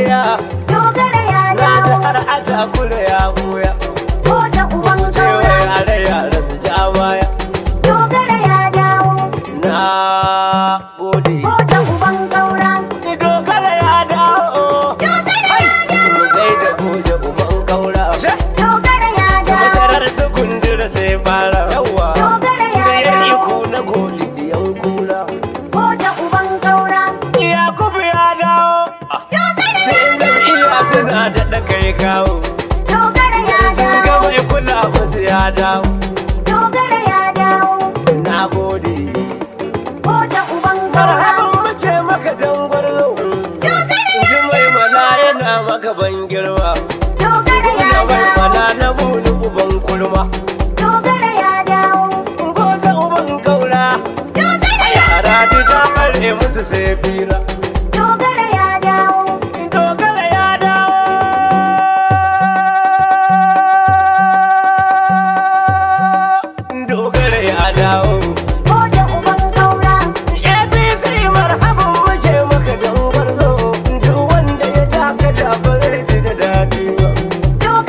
ƙarya. Dogara ya Na ji dawo. har a takura ya buya. Goje uban Cewa ƙaura. yare yare su ja baya. Dogara ya dawo. Na gode. Goje uban ƙaura. Dogara ya dawo. Dogara ya dawo. Zai da goje uban kaura. Dogara ya dawo. Masarar su kunjira sai fara. Yawa. Dogara ya Da ya dawo. iko na goli diyan kura. Goje uban ƙaura. Yakubu ya dawo. Dogara ya Sai dawo. jam'iyya suna daɗa kai kawo. Dogara ya Sun ga dawo. mai kula musu ya dawo. Dogara ya dawo. Na gode. Goje uban ƙaura. Marhaban muke maka jangwarzo. Dogara ya Ji mai mala yana maka ban girma. Dogara ya Na mai dawo. mala na bulu uban kurma. Dogara ya dawo. Goje uban kaura. Dogara ya Yara ta kare musu sai fira.